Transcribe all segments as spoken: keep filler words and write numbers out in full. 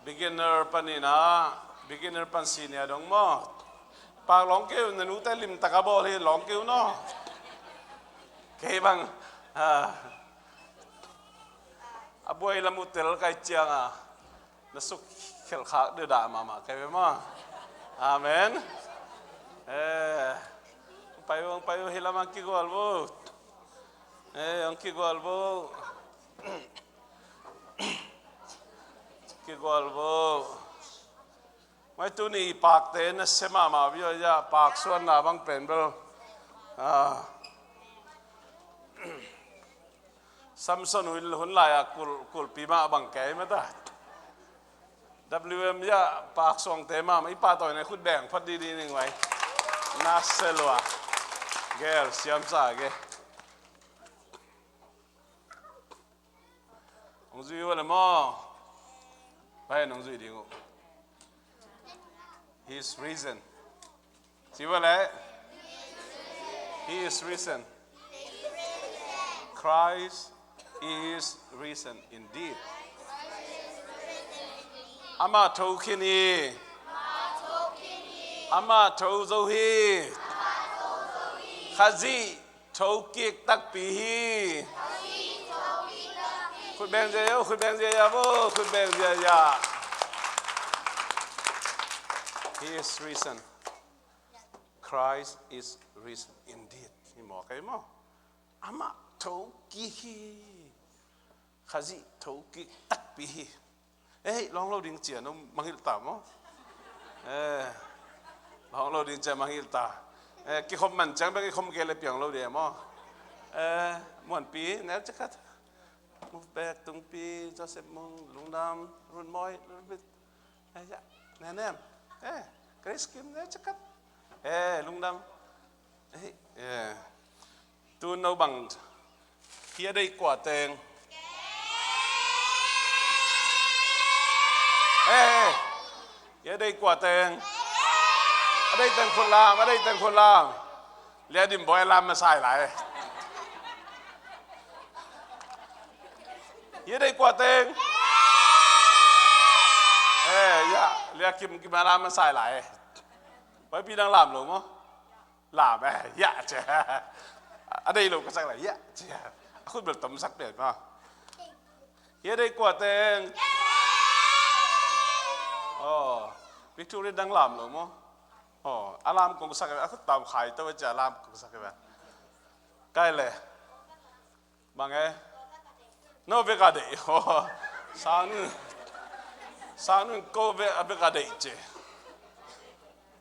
Beginner panin ah, beginner pan senior dong maw. Pak lawng kei uh, na nute limtak a bawl hi, lawng kei uh naw. Kei bang, ah, a buai lam uh tel kai ciang a, na suk khelh khak deuh dah mahmah kei ve maw. Amen. Eh, pai uh, pai uh, hi lam ah kigual uh. Eh, hong kigual uh. Kigual uh. Mai tuni pakte na sia mahmah uh, bia, pak suanna bang pen bel. Ah. Samson hun, hun lai-ah kul, kulpi mah bang kei mah ta. W M ah pak suangte mahmah, i pahtawi na khut beng phot didi ning vai. Na sia lua. Gel, siam sa ge. Hong zui uh le maw? Pai, hong zui ding uh. He is risen. Ci uh le. He is risen. Christ is risen indeed. Amah tho khin hi. Amah tho zo hi. Khazih thokik takpi hi. Khut beng ziazia vo, khut beng ziazia vo, khut beng ziazia. He is risen. Christ is risen indeed. Hi maw, kei maw? Amah thokik hi. Khazih thokik takpi hi. Eh, lawng lo ding ciang no mangngilh ta maw? Eh, lawng lo ding ciang mangngilh ta. Eh, kikhop man ciang bek kikhop kei le piang lo ding maw? Eh, Muanpi, neu ciakat. Move back, Tungpi, Joseph Mung, lungdam, Run Moi, little bit. Eh, ya, Nenem. Eh, Grace Kim, neu ciakat. Eh, lungdam. Eh, eh. Tu no bang. Hi a deih kua teng. Eh, eh. Hi a deih kua teng. A deih teng khut lam, a deih teng khut lam. Lia Dim Boy lam masa lai. Hi a deih kua teng. Eh, ya, Lia Kim Kim lam masa lai. Boy pi dang lam lo maw. Lam, eh, ya, ci. A deih lo ka sak lai, ya, ci. A khut bel tom sak pen maw. Hi a deih kua teng. Oh, Victoria dang lam lo maw. Oh, a lam kong sak, a khut tam khai to, ci a lam kong sak. Kai le. Bang e? No bek a deih. Oh, sang nun. Sang nun ko bek a, bek a deih ci.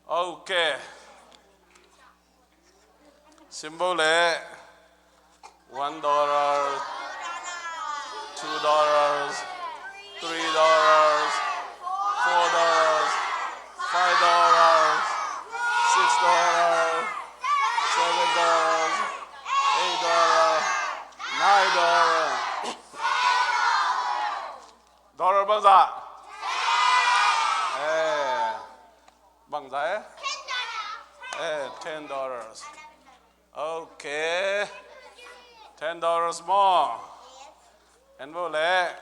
Okay. Symbol le. One dollar, two dollars, three dollars, four dollars, five dollars, six dollars, seven dollars, eight dollars, nine dollars. Dollar bangzah? Eh, bangzah eh? Eh, ten dollars. Okay. Ten dollars maw. En vo le.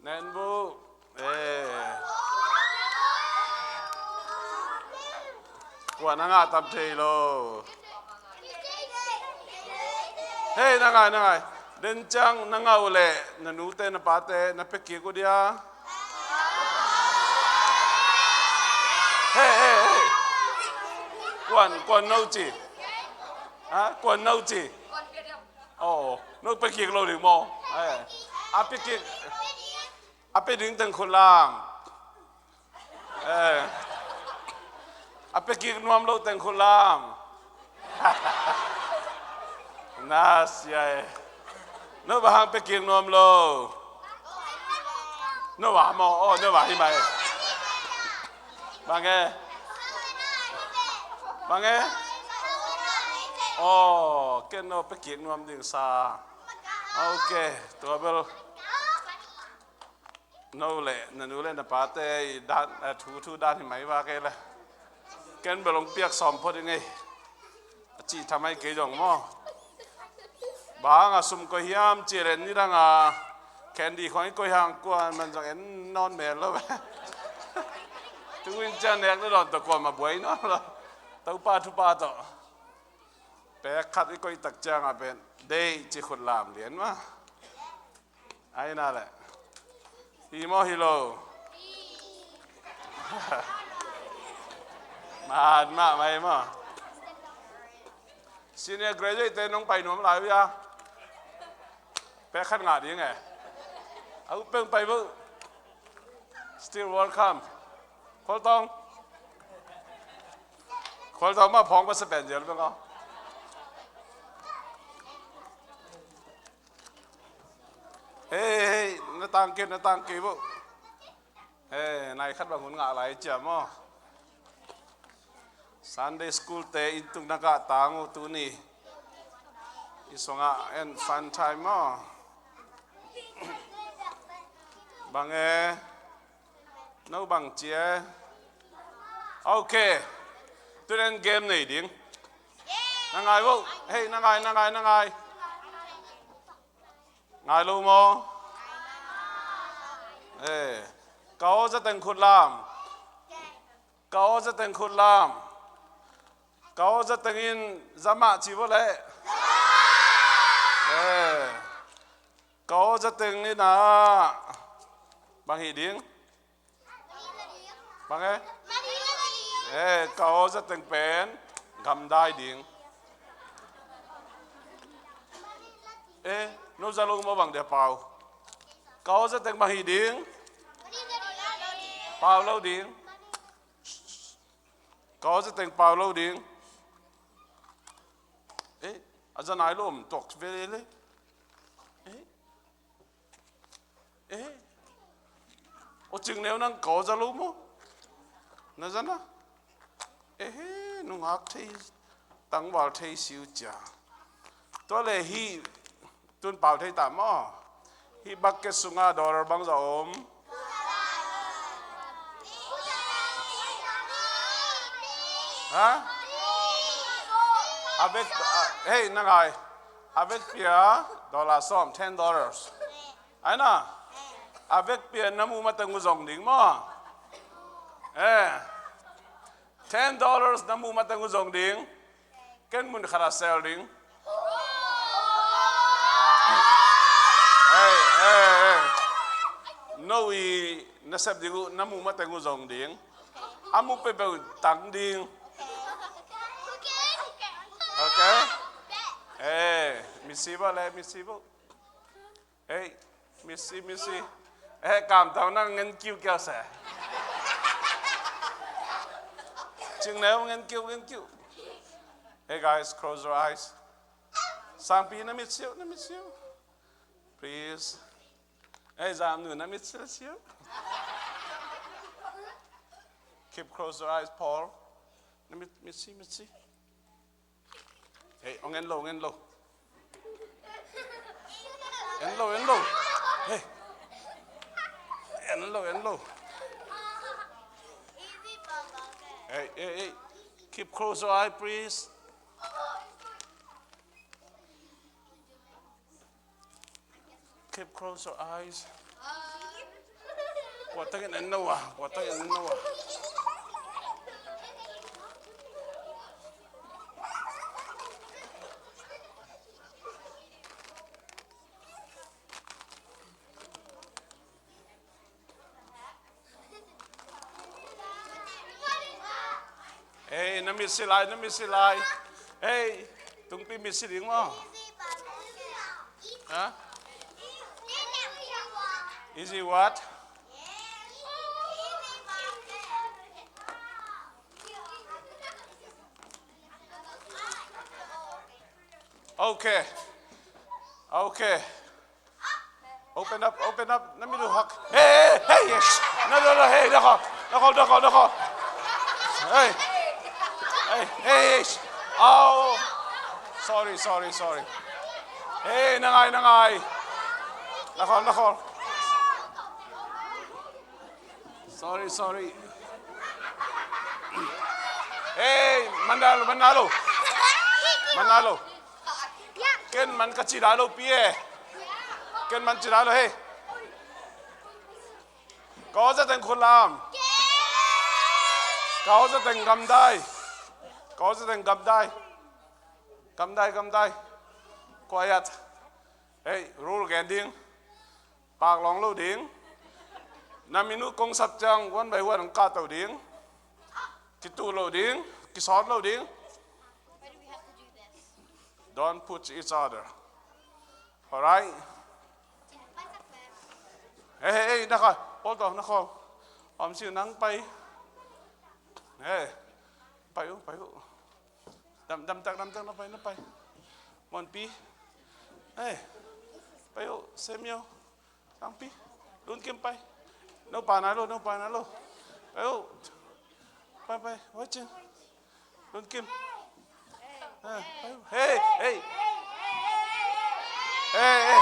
Nen bu. Eh. Kua na ngah tam thei lo. Hei, na ngai, na ngai. Den ciang na ngah uh leh na nute na pate na pia kik uh dia. Hei, hei, hei. Kuan, kuan no ci. Ha? Kuan no ci. Oh, no pia kik lo ding maw. Eh. A pia kik. A pia ding teng khut lam. Eh. A pia kik nuam lo teng khut lam. Na sia e. No bang hang pia kik nuam lo. No bang maw, oh, no bang hi mai. Bang e. Bang e. Oh, ken no pia kik nuam ding sa. Okay, tua bel. No le, na nu le na pate i dan, eh, thu, thu dan hi mai va kei le. Ken bel hong piak sawm phot i ngei. A cih tha mai kei zong maw. Bang a sum koi hiam cih le nidang a Candy khong i koih hang kuaman zong en nawn mel lo. Tu in ciang nek na dawn tawh kuamah buai nawn lo. Topa thupha tawh. Pek khat i koih tak ciangah pen deih ci khut lam lian mah. Ai na leh. Hi maw hi lo? Mat mahmah hi maw? Senior graduate te nong pai nuam lai uh hia? Pek khat ngah ding e. A uh peng pai bo. Still welcome. Khualtawng. Khualtawng mah phawng masa pen zel beng aw. Hei, hei, na tang kei, na tang kei bo. Hei, nai khat bang hun ngah lai cia maw? Sunday school te inn tung na kah tang uh tuni. I sungah en fun time maw? Bang e? No bang cia? Ok. Tun en game nei ding. Na ngai bo. Hei, na ngai, na ngai, na ngai. Ngai lo maw? Eh, ka aw zateng khut lam. Ka aw zateng khut lam. Ka aw zateng in za mah ci bo leh. Eh, ka aw zateng in ah bang hi ding? Bang e? Eh, ka aw zateng pen gamdai ding. Eh, no za lo maw bang dia pau? Ka aw zateng bang hi ding? Pau lo ding. Ka aw zateng pau lo ding. Eh, a za nai lo om tuak ve le. Eh, Eh, aw Cing Neu, nang ka aw za lo maw? Na za na? Eh, nungak thei, tangval thei si uh cia. Tua leh hih tun pau thei ta maw? Hih bucket sungah dollar bang za om? Ha? A vek, a, hei, na ngai. A vekpi a dollar sawm, ten dollars. Ai na, a vekpi a na muh mateng uh zong ding maw? Eh, ten dollars na muh mateng uh zong ding. Ken mun khat ah sell ding. Ei, ei, ei. No i na sep ding uh, na muh mateng uh zong ding. A muh peuhpeuh tang ding. Ok? Eh, mitsi bo le, mitsi bo. Ei, mitsi, mitsi. Eh, kamtang nang ngen kiukiau se. Cing Neu, ngen kiu, ngen kiu. Hey guys, close your eyes. Sangpi, na mit siu, na mit siu. Please. Hey, Zam Nu, na mit siu, siu. Keep close your eyes, Paul. Na mit, mitsi, mitsi. Hey, ong en lo, ong en lo. En lo, en lo. Hey. En lo, en lo. Hey, hey, hey. Keep close your eye, please. Keep close your eyes. Kua takin en lo a, kua takin en lo a. Hey, na mit si lai, na mit si lai. Hey, tungpi mit si ding maw? Huh? Easy what? Okay. Okay. Open up, open up. Na mit uh hak. Hey, hey, hey, yes. Na, na, na, hey, na call, na call, na call, na call. Hey. Hey, hey, hey. Ow. Sorry, sorry, sorry. Hey, na ngai, na ngai. Na call, na call. Sorry, sorry. Hey, man na lo, man na lo. Man na lo. Ken man ka ci da lo pi e. Ken man ci da lo, hey. Ko za teng khut lam. Ko za teng gamdai. Ko za teng gamdai. Gamdai, gamdai. Quiet. Hei, rule gen ding. Pak lawng lo ding. Na minute kong sap ciang one by one hong kahto ding. Kituh lo ding. Kisawt lo ding. Don't push each other. Alright. Hei, hei, hei, na kha. Pawl tawh, na kha. Om siu nang pai. Hei. Pai uh, pai uh. Dam, dam tak, dam tak, na pai, na pai. Monpi. Hei. Pai uh, Samuel. Sangpi. Lun Kim pai. No pa na lo, no pa na lo. Pai uh. Pai, pai. Watching. Lun Kim. Hei, hei. Hei, hei.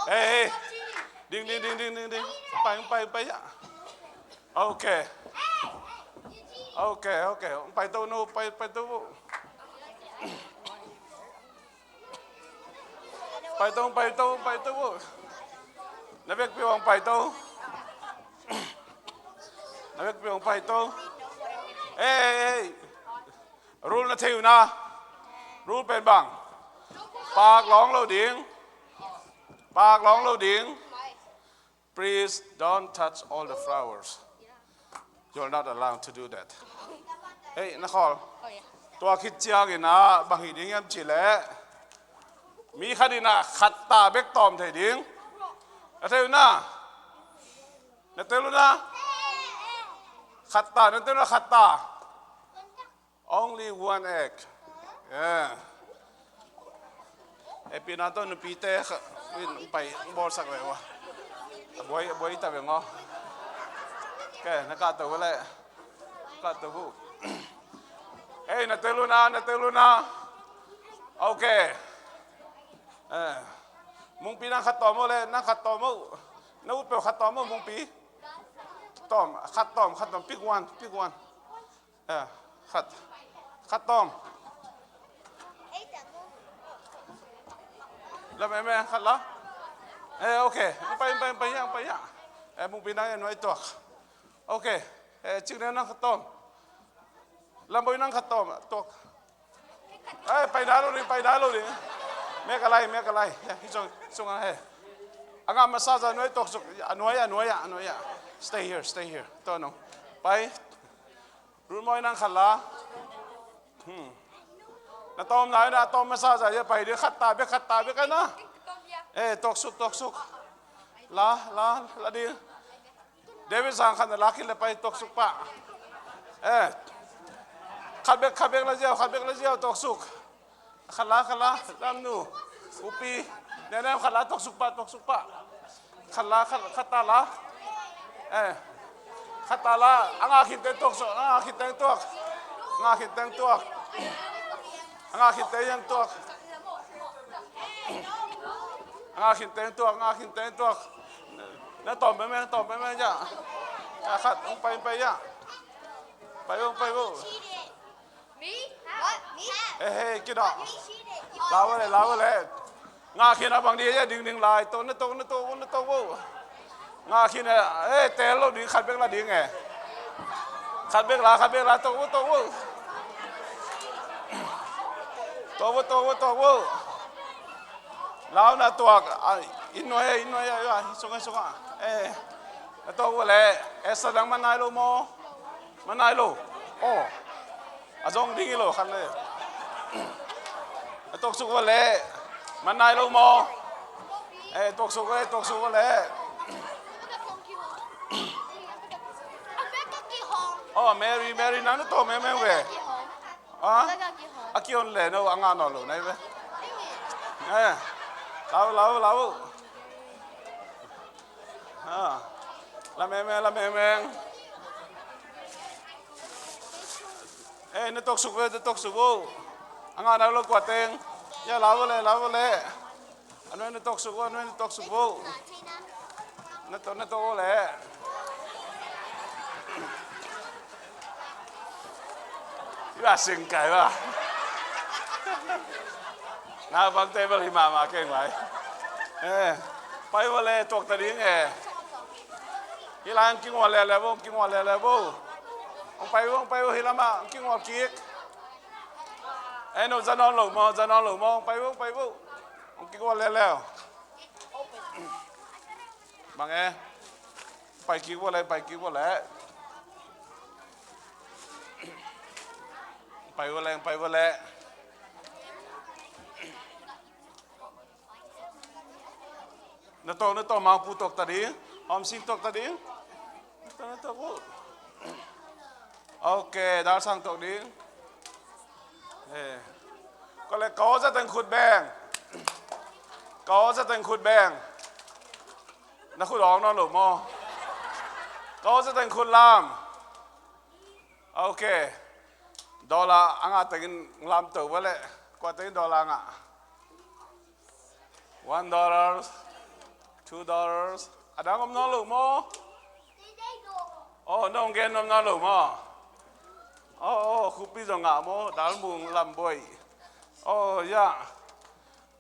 Hei, hei. Ding, ding, ding, ding, ding, ding. Pai, pai, pai ya. Okay. Okay, okay. Pai to no, pai, pai to. Pai to, pai to, pai to. Na vekpi hong pai to. Na vekpi hong pai to. Ei, ei, ei. Rule na thei uh na. Rule pen bang. Pak lawng lo ding. Pak lawng lo ding. Please don't touch all the flowers. You're not allowed to do that. Hei, na khawl. Tua khit ciangin ah bang hi ding hiam cih leh, mi khat in ah khat ta bek tawm thei ding. Na thei uh na? Na tel uh na? Khat ta, na tel uh na khat ta? Only one egg. Yeah. Epi na to nupite kha, in pai, bawlsak ve wa. A buai, a buai ta ve ngo. Okay, na kahto ve le. Kahto ve. Ei, na tel uh na, na tel uh na. Okay. Eh. Mungpi nang khat tawm uh le, nang khat tawm uh. Na ut peuh khat tawm uh, Mungpi. Tawm, khat tawm, khat tawm. Pick one, pick one. Eh, khat. Khat tawm. Lam em em, khat la. Eh, okay. Pai, pai, pai, yang, pai, yang. Eh, Mungpi nang, eh, nuai tuak. Okay. Eh, Cik Neu nang khat tawm. Lam Boi nang khat tawm. Tuak. Eh, pai dai lo ding, pai dai lo ding. Mek a lai, mek a lai. Ya, hi sung, sung a he. A ngah masa za nuai tuak suk. A nuai, a nuai, a nuai. Stay here, stay here. Tawh nong. Pai. Rulmawi nang khat la. Hmm. Na tawm lai na, tawm masa za ya pai ding, khat ta bek, khat ta bek a na. Eh, tuak suk, tuak suk. La, la, la ding. David sang khat na la khin le pai, tuak suk pah. Eh. Khat bek, khat bek la ziau, khat bek la ziau, tuak suk. Khat la, khat la, lam nu. Upi. Nene khat la, tuak suk pah, tuak suk pah. Khat la, khat, khat ta la. Eh. Khat ta la. A ngah khin teng tuak suk, a ngah khin teng tuak. A ngah khin teng tuak. A ngah khin teng tuak. A ngah khin teng tuak, a ngah khin teng tuak. Na tawm pen meng, tawm pen meng ya. A khat, hong pai, hong pai ya. Pai, hong pai, hong. Me? What? Me? Eh, hey, kidawh. Lau le, lau le. Ngah khin a bang ding, ya ding ding lai. Tuak, na tuak, na tuak, na tuak, wo. Ngah khin a, eh, tel lo ding, khat bek la ding eh. Khat bek la, khat bek la, tuak, wo, tuak, wo. Tuak, wo, tuak, wo, tuak, wo. Lau na tuak, ah, inn nuai, inn nuai, ah, ah, sung, sung, ah. Eh, na tuak, wo le. Eh, sa dang man nai lo maw. Man nai lo. Oh. A zong ding hi lo khan le. A tuak suk va le. Man nai lo maw. Eh, tuak suk va le, tuak suk va le. Oh, Mary, Mary, nang na to me me ve. Ah? A kihon le no, a ngah nawn lo nai ve. Eh. Lau, lau, lau. Ah. La me me, la me me. Eh, na tuak suk ve, na tuak suk vo. A ngah na lo kua teng. Ya, lau vo le, lau vo le. A nuai na tuak suk vo, a nuai na tuak suk vo. Na tuak, na tuak vo le. Ya sing kai va. Na bang table hi mama keng vai. Eh, pai vo le, tuak ta ding eh. Hih lai hong kingual lele vo, hong kingual lele vo. Hong pai vo, hong pai vo, hih lamah hong kingual kik. Eh, no za nawn lo maw, za nawn lo maw, hong pai vo, hong pai vo. Hong kingual lele. Bang e. Pai kik vo le, pai kik vo le. Pai vo le, pai vo le. Na tawh, na tawh, Mangpu tawh ta ding. Hawm Sing tawh ta ding. Na tawh, na tawh, vo. Ok, Dal Sang tawh ding. Eh. Ko le, ko za teng khut beng. Ko za teng khut beng. Na khut awng nawn lo maw? Ko za teng khut lam. Ok. Dollar a ngah tengin lamto vo le. Kua tengin dollar a ngah? One dollars, two dollars. A dang om nawn lo maw? Oh, nong gen om nawn lo maw? Oh, oh, khupi zong ngah maw? Dalmung, Lambuai. Oh, ya.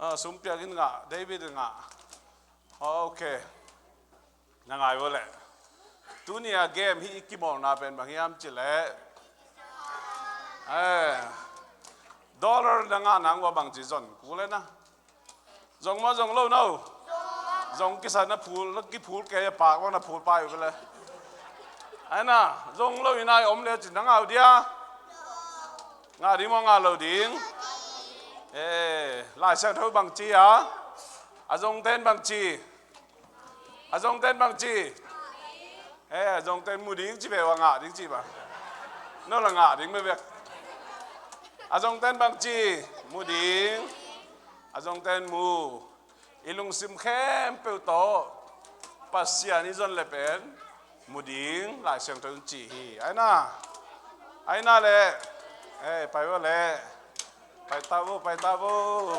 Ah, sumpiak in ngah, David in ngah. Oh, ok. Na ngai vo le. Tuni a game hih i kimawlna pen bang hiam cih leh, eh, dollar na ngah nang ua bangci zon kul e na. Zong maw, zong lo no? Zong kisa na phul, na kiphul kei a pak bang na phul pai uh vo le. Ai na, zong lo in ai om le cin na ngah uh dia. Ngah ding maw, ngah lo ding? Eh, Lai Siangtho bangci a? A zongten bangci. A zongten bangci. Eh, a zongten mu ding ci ve ua ngah ding ci ba. No la ngah ding me vek. A zongten bangci. Mu ding. A zongten mu. I lungsim khempeuh tawh Pasian i zon le pen mu ding Lai Siangtho in ci hi. Ai na. Ai na le. Eh, pai vo le. Pai ta vo, pai ta vo.